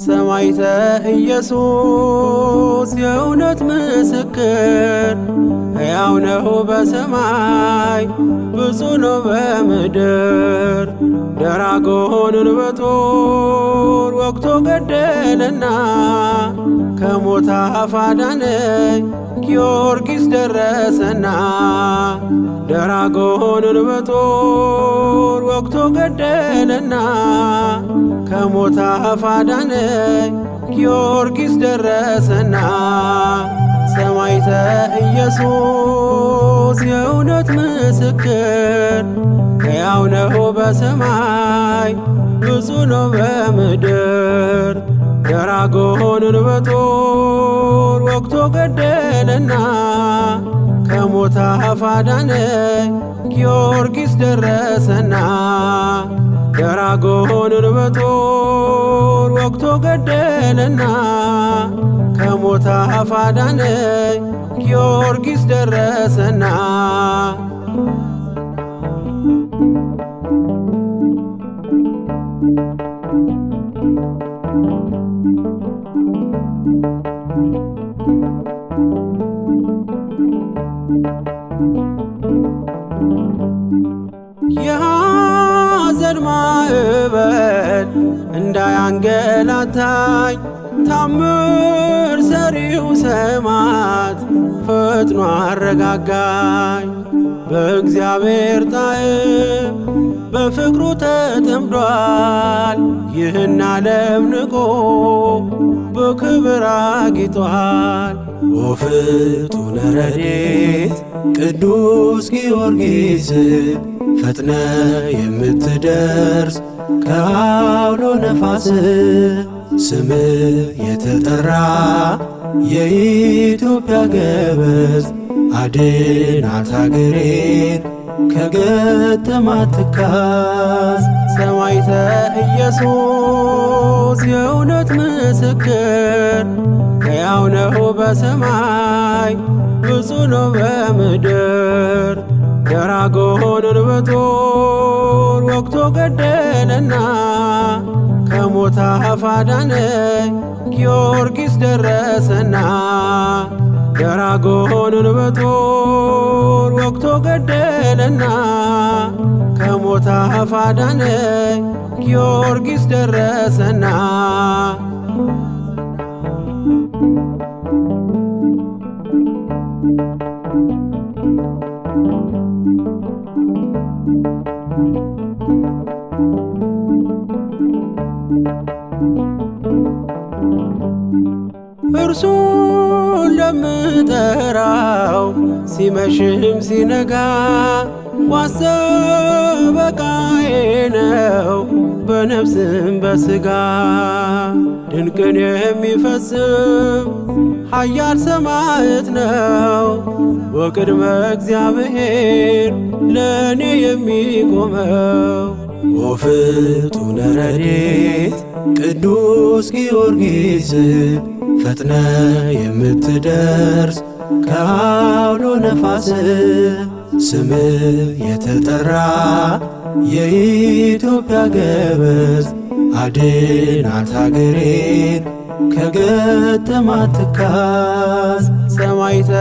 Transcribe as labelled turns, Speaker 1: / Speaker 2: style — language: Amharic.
Speaker 1: ሰማዕተ ኢየሱስ የእውነት ምስክር፣ ሕያው ነው በሰማይ ብፁዕ ነው በምድር። ደራጎንን በጦር ወግቶ ገደለና ከሞት አፍ አዳነኝ ጊዮርጊስ ደረሰና። ደራጎንን በጦር ወግቶ ገደለና ከሞት አፍ አዳነኝ ጊዮርጊስ ደረሰና። ሰማዕተ ኢየሱስ የእውነት ምስክር፣ ሕያው ነው በሰማይ ብፁዕ ነው በምድር። ደራጎንን በጦር ወግቶ ገደለና ከሞት አፍ አዳነኝ ጊዮርጊስ ደረሰና። ደራጎንን በጦር ወግቶ ገደለና ከሞት አፍ አዳነኝ ጊዮርጊስ ደረሰና። የሐዘን ማዕበል እንዳያንገላታኝ ታምር ሰሪው ሰማዕት ፈጥኖ አረጋጋኝ። በእግዚአብሔር ጣዕም በፍቅሩ ተጠምዷል፣ ይህን ዓለም ንቆ በክብር አጊጧል።
Speaker 2: ወፍጡነ ረድኤት ቅዱስ ጊዮርጊስ ፈጥነ የምትደርስ ከአውሎ ነፋስ፣ ስም የተጠራ የኢትዮጵያ ገበዝ አድናት አገሬን ከገጠማት ትካዝ።
Speaker 1: ሰማዕተ ኢየሱስ የእውነት ምስክር፣ ሕያው ነው በሰማይ ብፁዕ ነው በምድር። ደራጎንን በጦር ወግቶ ገደለና ከሞት አፍ አዳነኝ ጊዮርጊስ ደረሰና። ደራጎንን በጦር ወግቶ ገደለና ከሞት አፍ አዳነኝ ጊዮርጊስ ደረሰና። እርሱን ለምጠራው ሲመሽም ሲነጋ ዋሰበቃዬ ነው በነፍስም በሥጋ። ድንቅን የሚፈጽም ኃያል ሰማዕት ነው በቅድመ እግዚአብሔር ለእኔ የሚቆመው።
Speaker 2: ወፍጡነ ረድኤት ቅዱስ ጊዮርጊስ ፈጥነ የምትደርስ ከአውሎ ነፋስ፣ ስም የተጠራ የኢትዮጵያ ገበዝ አድናት አገሬን ከገጠማት ትካዝ።
Speaker 1: ሰማዕተ